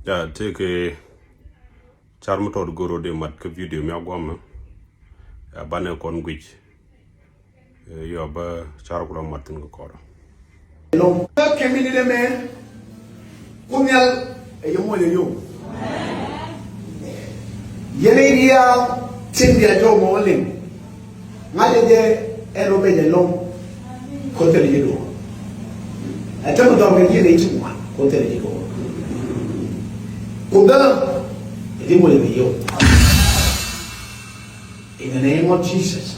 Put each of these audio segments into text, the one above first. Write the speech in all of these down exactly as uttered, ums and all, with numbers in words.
Ya, tëëkɛ car mi tɔt go̱r rot i̱ mat kä video mi a guamä. Ya, banɛ kɔn guic. Eh, yɔ bä car ku la mat thi̱n kä kɔrä. Lɔŋ kä kɛ mi ni dee mɛ. Kun nhial ɛ yɛ muɔc ɛ yom. Yɛn i̱ diaal tin bia jɔw mɔ liŋ. Ŋa̱cä jɛ ɛn rɔ ben jɛ lɔŋ. Kun thilɛ ji̱ duɔ̱ɔ̱r. Ɛ tämɛ dhɔr kɛ ji̱ rɛy ti ŋuan kun thilɛ ji̱ duɔ̱ɔ̱r. Kun dhilɛ ɛ ji̱ muɔc ɛ yom. In the name of Jesus.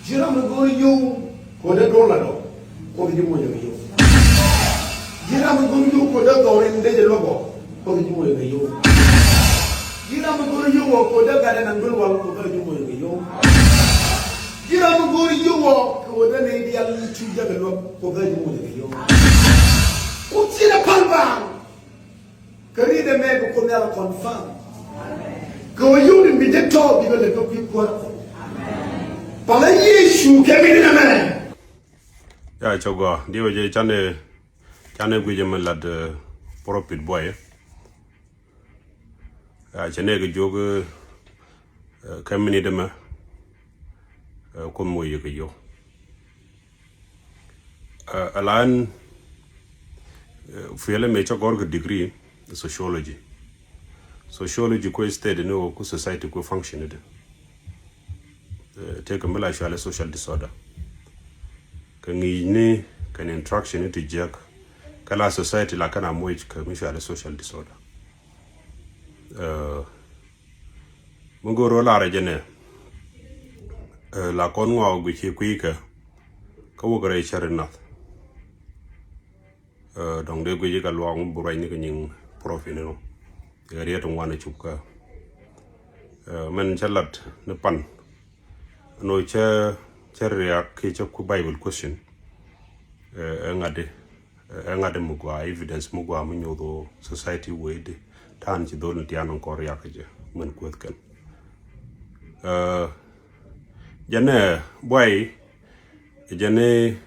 Ji̱ ram mi go̱o̱r yio̱w kuɔth dee duɔ̱ɔ̱r la dɔ̱, kuoth ji̱ muɔc ɛ yio̱w. Ji̱ ram mi go̱o̱r yio̱w kuɔth dee dhɔr in dee jɛ luäk ɔ, kuoth ji̱ muɔc ɛ yio̱w. Ji̱ ram mi go̱o̱r yio̱w ɔ kuɔth dee gat in an duel wal, kuoth dee ji̱ muɔc ɛ yio̱w. Ji̱ ram mi go̱o̱r yio̱w ɔ kuɔth dee nɛy diaal cu jäk ɛ luäk, kuoth dee ji̱ muɔc ɛ yio̱w. Kuoth ciɛ dee pal baaŋ. Kä riet ɛmɛ bi Kuoth Nhial confirm. Kɛ ɣöö yio̱w in bi jɛ tɔ̱ bikɛ lɛ kä kui̱ kuäär. Palä Yecu kɛ mi ni nɛmɛ. Ya cɛ gɔaa, diɛ wä jɛ canɛ, canɛ guic ɛmɛ lat, eh, prophet buay. Ya cɛ nɛ kɛ jiök, eh, kɛ minit ɛmɛ, eh, Kuoth muɔc yɛ kɛ yio̱w. Ɛ, ɛ la ɛn, ɛ, fiɛlɛ mëë cä gɔ̱r kɛ degree sociology. Sociology kuɛ study ni ɣöö ku society kuɛ function ni dee. Ɛ, tëëkɛ mi la cualɛ social disorder. Kɛ ŋi̱i̱cni kɛnɛ interaction ni ti jiäk. Kä la society la kɛn a moc kɛ mi cualɛ social disorder. Ɛ, mi go̱o̱r ɣöö larɛ jɛ nɛ, ɛ, la kɔn ŋɔak guic ci kui̱ kɛ, kä wäkɛ rɛy cär in nath. Ɛ, dɔ̱ŋ dee guic kɛ luaak mi bi ruacni kɛ nyiŋ prophet ni nɔ. Kɛ riet in ŋuan ɛ cup kä. Ɛ, mɛn cä lat ni pan. Nɔ cä, cä riak kiɛ cä ku Bible question. Ɛ, ɛ ŋa̱t di, ɛ ŋa̱t di mi gɔaa, evidence mi gɔaa mi nyoth ɣöö society wee di. Ta̱a̱n ci dhol ni tian in kɔn riak kɛ jɛ, mɛn kueth kɛn. Ɛ, jɛn ɛ buay, jɛn ɛ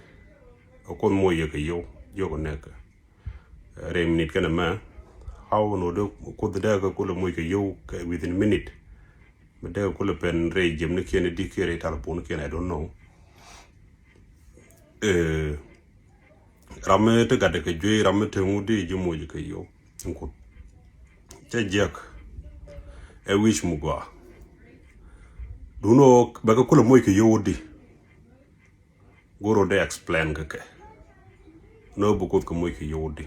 Kuoth muɔc yɛ kɛ yio̱w, jiök ɔ nɛɛkɛ. Ɛ, rɛy minit kɛn ɛmɛ, how nɔ dee Kuoth dee kɛ kulɛ muɔc kɛ yio̱w kɛ within minute. Mi dee kulɛ pɛn rɛy jiɛmnikiɛn i̱ di̱kiɛn rɛy taliponikiɛn, I don't know. Ɛ, ram mi te gatdɛ kɛ juey, ram mi te ŋut di ji̱ muɔc kɛ yio̱w. Ɛn Kuoth. Cä jiäk. Ɛ wi̱c mi gɔaa. Duundɛ ɣöö bɛ kɛ kulɛ muɔc kɛ yio̱w di. Go̱r ɣöö dee explain kɛ kɛ. Nɔ bi Kuoth kɛ muɔc kɛ yio̱w di.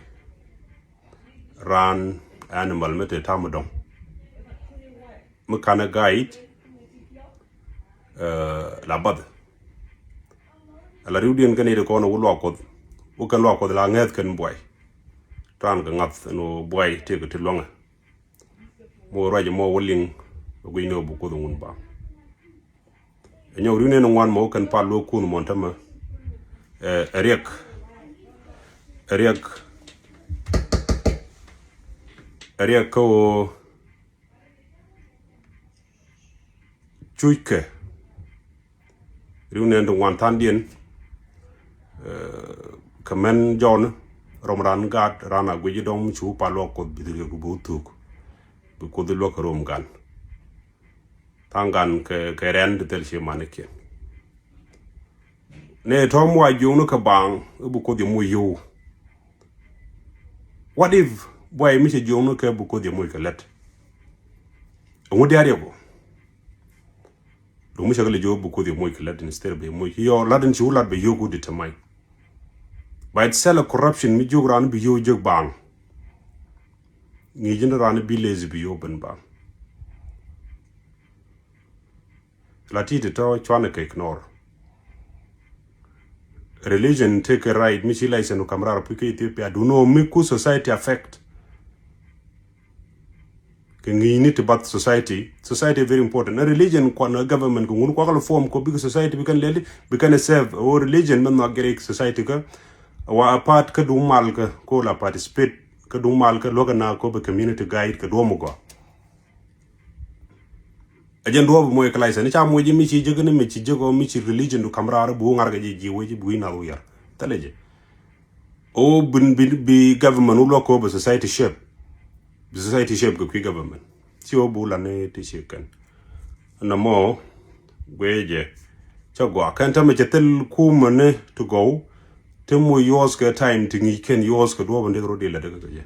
Raan animal mi te ta̱a̱ mi dɔ̱ŋ. Mi kanɛ guide, ɛ, la bath. Ala riwdiɛn kɛn i̱ ti kɔn ɛ wä luaak Kuɔth. Wä kɛn luaak Kuɔth la ŋäth kɛn buay. Ta̱a̱n kɛ ŋa̱th ɛn ɣöö buay tëëkɛ ti luäŋɛ. Mɔ ruac mɔ wä liŋ, ɛ guic ni ɣöö bi Kuoth ŋun baaŋ. Ɛ nyɔk ri̱w nɛn ŋuan mɔ kɛn pal luɔk kun mɔn tämɛ. Ɛ, ɛ riɛk. Ɛ riɛk. Ɛ riɛk kä ɣöö cuckɛ. Ri̱w nɛn ti ŋuan tha̱a̱ŋdiɛn. Ɛ, kɛ mɛn jɔɔni. Rɔm ran gaat ran a guic dɔ̱ŋ mi cu pal luɔk Kuɔth bi riɛk bi wä thuk. Bi Kuoth luɔk kɛ rom gan. Tha̱a̱ŋ gan kɛ, kɛ rɛn ti thil ci manikiɛn. Nɛ tɔ̱ muac jiökni kɛ baaŋ i̱ bi Kuoth yɛ muɔc yio̱w. What if buay mi cɛ jiökni kɛ bi Kuoth yɛ muɔc kɛ lät? Ɛŋu diaal yɛ bɔ? Duŋ mi cɛ kɛ lɛ jiök bi Kuoth yɛ muɔc kɛ lät instead bi muɔc yio̱w, lat in ci wä lat bɛ yio̱w ku determine. Ba itself corruption mi jiök raan bi yio̱w jek baaŋ. Ŋi̱i̱c in raan bi lazy bi yio̱w ben baaŋ. La ti ti tɔ cuanɛ kɛ ignore. Religion tekɛ right mi ci license kam raar puc kä Ethiopia. Duno mi ku society affect. Kɛ ŋi̱i̱cni ti bath society. Society very important. Ɛ religion kuan ɛ government kɛ ŋun kuak lɛ form kɔ bikɛ society bikɛn lɛli bikɛn ɛ serve. Ɛ ɣöö religion mɛ nhɔak gɛrɛ society kä. Wa a part kä duŋ mal kä kɔ la participate kä duŋ mal kä luäk ɛ na kɔ bɛ community guide kɛ duɔ̱ɔ̱m gɔaa. Ɛ jɛn duɔ̱ɔ̱p moc kɛ license ni ca moc ji̱ mi ci jek ni mi ci jek ɔ mi ci religion du kam raar bi wä ŋa̱r kɛ ji̱ ji̱ wec bi wi̱i̱ nath wä yar. Thilɛ jɛ. O bi, bi, bi government wä luɔk kɛ wä bɛ society shape. Bi society shape kɛ kui̱ government. Ci wä bula ni ti ci kɛn. Nɛ mɔ guɛ jɛ. Cɛ gɔaa kɛn tämɛ cɛ thil kumä ni ti gɔw. Ti mu yuɔth kɛ time ti ŋi̱i̱c kɛn yuɔth kɛ duɔ̱ɔ̱p ni rot ilɛ dee kɛ jɛ.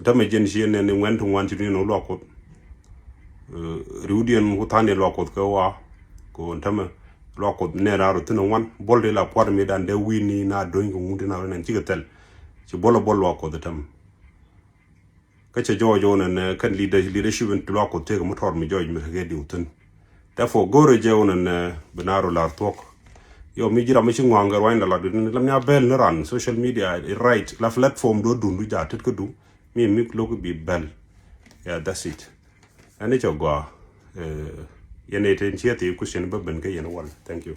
Tämɛ jɛn ci nɛ ni ŋuɛn ti ŋuan ci ni nɔ luak Kuoth. Riwdiɛn ku tha̱a̱n ni luak Kuoth kɛ wa. Kɛ ɣöö tämɛ luak Kuoth nɛ raar thi̱n ŋuan buɔl ti la pua̱t mi dan dee wi̱i̱ ni na do̱ny kɛ ŋun ti na rot nɛn cikɛ thɛl. Ci buɔl buɔl luak Kuoth tämɛ. Kä cɛ jɔɔc ɣän ɛn kɛn leadership in ti luak Kuoth tëëk mi tɔɔr mi jɔɔc mi kɛ diw thi̱n. Therefore go̱rɛ jɛ ɣän ɛn bi naar lar thuɔ̱k. Yɔ mi ji̱ ram mi ci ŋua̱a̱ŋ kɛ ruany la lat dutin la mi a bɛl ni ran social media right la platform do dun du ja tet kä du mi mi loki bi bɛl. Yeah, that's it. Ɛn ni cɛ gɔaa. Yɛn ɛ ten ciɛ thi question bä ben kä yɛn wal. Thank you.